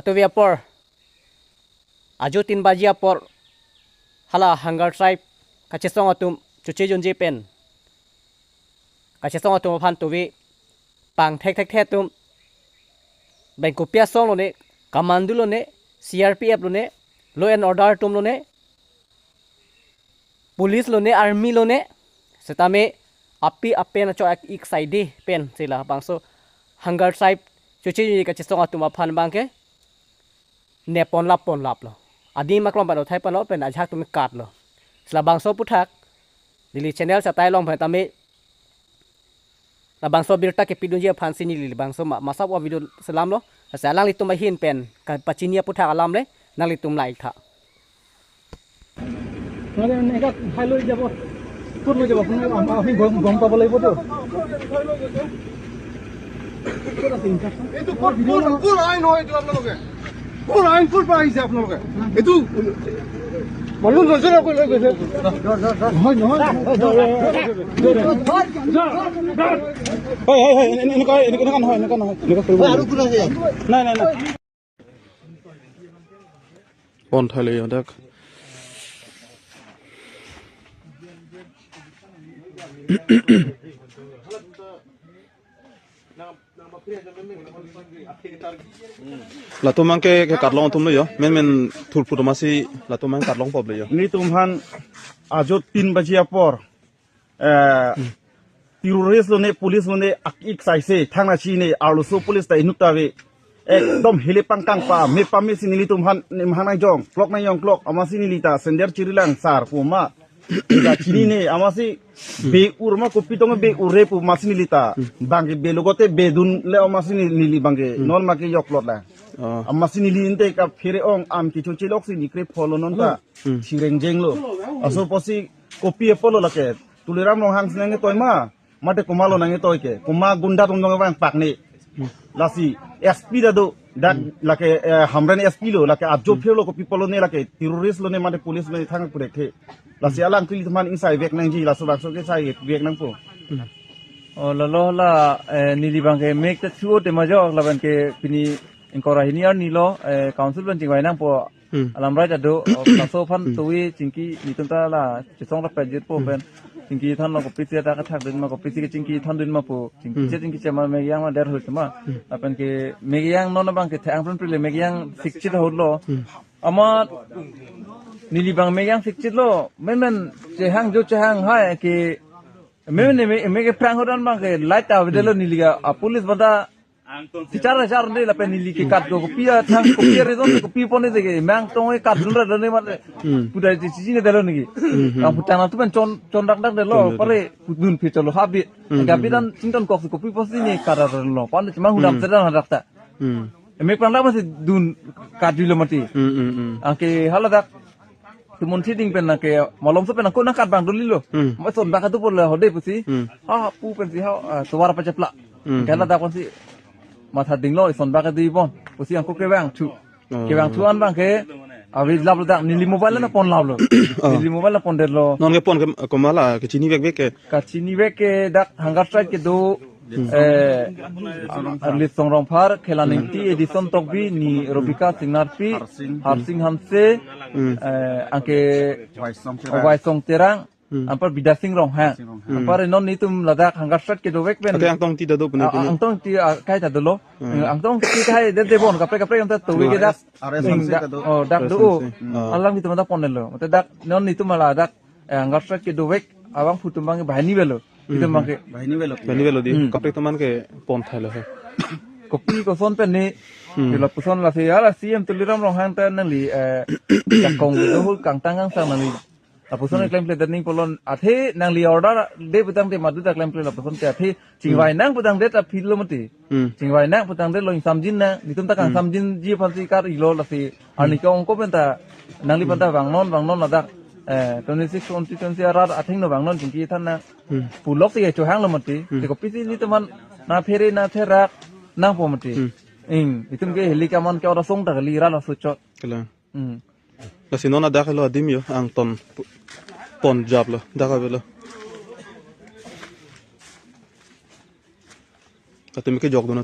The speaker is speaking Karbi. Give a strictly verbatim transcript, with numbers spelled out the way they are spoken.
Atuvi apor, ajo tin baji apor, hala hunger strike kachesong atum choche jonji pen, kachesong atum aphan tuvi pangthek thekthe atum, bengkopi asong lone, commando lone, C R P F lone, law and order atum lone, police lone, army lone, setame api apen acho ak ik saide pen sila bangso hunger strike choche jonji kachesong atum aphan bangke nepon lap pon laplo. Adim aklong pano thai pano pen ajahak atum katlo. Sila bangso aputhak neli channel chatai long pen tame labangso abirta kepidunji aphansi neli bangso ma- masap a video selamlo. Lasi alanglitum ahin pen kapachini aputhak alam le nanglitum like tha. আৰে, এনেকা ঠাইলৈ যাব, ক'ত লৈ যাব আপুনি? আম- আমি গম গম পাব লাগিবতো। ক'ত আছে ইনচাৰ্জজন? এইটো ক'ত, ক'ত, ক'ত আইন হয় এইটো আপোনালোকে? কোন আইন ক'ৰ পৰা আহিছে আপোনালোকে? এইটো মানুহ নজনাকৈ লৈ গৈছে। নহয়, নহয়। হয়, হয়, হয়, এনে- এনেকুৱা, এনেকুৱা, এনেকুৱা নহয়, এনেকুৱা নহয়, এনেকুৱা কৰিব আৰু নালাগে। কোন আছে ইয়াত? নাই, নাই, নাই। পন্থালৈ আহক। Latum abangke ke karlong atum lo yo. Men men thurphu atum asi latum abang karlong pop lo yo. Nelitum aphan ajo tin baji apor, eh, terrorist lone, police lone, ak ik saise, thang na chine, arloso police ta inut ta ave. Ekdom hile pangkang pa, me pa me si nelitum aphan, nim aphan nangjong, klok nangjong klok, amatsi neli ta sender chirilang sar pu ma. Neli ta chinine, amatsi be ur ma kopi tong be ur re pu amatsi neli ta. Bangke be logote be dun le amatsi neli, neli bangke, non ma ke yok lot la. Oh. Amatsi neli inte kaphere ong an kicho chilok si ni kre pholo non ta. Hmm. Thireng jenglo. Aso pusi kopi apotlo lake. Tuliram Ronghang si nangtoi ma. Mate komatlo nangtoi ke. Komat gunda atum dong vang pak ne. Lasi S P ta do. Dak lake, eh, Hamren S P lo. Lake ajo phirlo kopi apotlo ne lake terrorist lone mate police lone thang purek the. Lasi alangtum aphan ingsai vek nangji laso bangso ke sai vek nangpo. Oh, lalo la, eh, neli bangke mek ta thu te ma jo laban ke pini ingkoi ra hini arni lo, eh, council pen chingvai nangpo. Hmm. Alam rai ta do, oh, laso aphan tuvi chingki nelitum ta la chesong ra pajit po pen. Chingki thanlo kopisi ta kathak dun ma kopisi ke chingki than dun ma po. Chingki che chingki che ma mek yang ma der hul ma. Lapen ke mek yang non bangke thang pren prile mek yang sikchit hul lo. Hmm. Amat neli bang mek yang sikchit lo. Men men chehang jo chehang hai ke men men mek mek ke prang hodan bangke light ta vedelo neli ka, ah, police bata Kichar char de lapen neli ke kat do kopi athang kopi areason kopi pon de ke mang tong e kat dun ra dun ne mate. Hmm. Pudai de chini delo niki. Hmm, hmm. Ang putana tu pen chon chon dak dak delo. Chon dak dak. Pare pudun phe cholo habit. Hmm, hmm, habit dan hmm. Chington kok kopi pon si ne kat ra delo. Pan de mang hudam Hmm. Sedan hadak ta. Hmm. Mek pang dak masi dun kat dilo mati. Hmm, hmm, hmm. Ang ke hala dak Tumun thiding pen nangke malom so pen nangko nangkat bang duli lo. Hmm. Ma son bak adu pon le hode pusi. Hmm. Ha pu pensi ha, ah, tovar pachepla. Hmm. Kala dak pensi matha dinglo ison bak adu bon. Pusi angko kevang thu. Oh. Kevang thu an bangke avi lap lo dak neli mobile na pon lap lo. Oh. Neli mobile na pon det lo. Non ke pon ke komat la ke chini vek vek ke. Kachini vek ke dak hunger strike kedo. Hmm. Eh, Lisong Rongphar, Khelan Ingti, Edison Tokbi, ni Robika Singnarpi, Harsing. Harsing Hanse, Hmm. eh, angke Waisong Terang. Waisong Terang, Hmm. Anpar Bidasing Ronghang. Bidasing Ronghang. Hmm. Anpar non nelitum ladak hunger strike kedo vek pen. Ate Angtong Ingti ta do pune Ah, pune. Angtong Ingti, ah, kai ta dolo. Hmm. Angtong Ingti kai de de bon kaprek kaprek anta tuvi ke dak. R S M C Sing dak, ta do. Oh, dak do. R S M C. Hmm. Alang nelitum ta pon lo. Mate dak non nelitum ladak eh, hunger strike kedo vek abang phutum bang bahini velo. Itum Hmm. bangke. Bahini velo. Bahini velo di. Hmm. Kaprek teman ke pon thai lo he. Kopi koson pen ni. Hmm. Lapuson lasi hala C M Tuliram Ronghang ta nangli, eh, jakong do hul kangtang kangsang nangli. Lapuson Hmm. klem kle daning polon athe nangli order de petang te madu ta klem kle lapuson te athe Chingvai nang putang det aphi lo mati. Hmm. Chingvai nang putang det lo ingsamjin nang. Nelitum ta Hmm. kangsamjinji aphansi kar-ilo lasi. Hmm. Arni ke-ong ko penta nangli penta vangnon, vangnon ladak. Eh, twenty-six, twenty, twenty arat athengno vangnon chingki than nang. Hmm. Pulok si chohang lo mati. Hmm. Te kopisi nelitum aphan na phere na therak nangpo mati. Hmm. Ing, itum ke heli kaman ke ora song ta kali ra laso chot. Kala. Hmm. Lasi non adak lo adim yo, Angtong pu-, pon jap lo, dak avelo. Kati mi ke jok dona.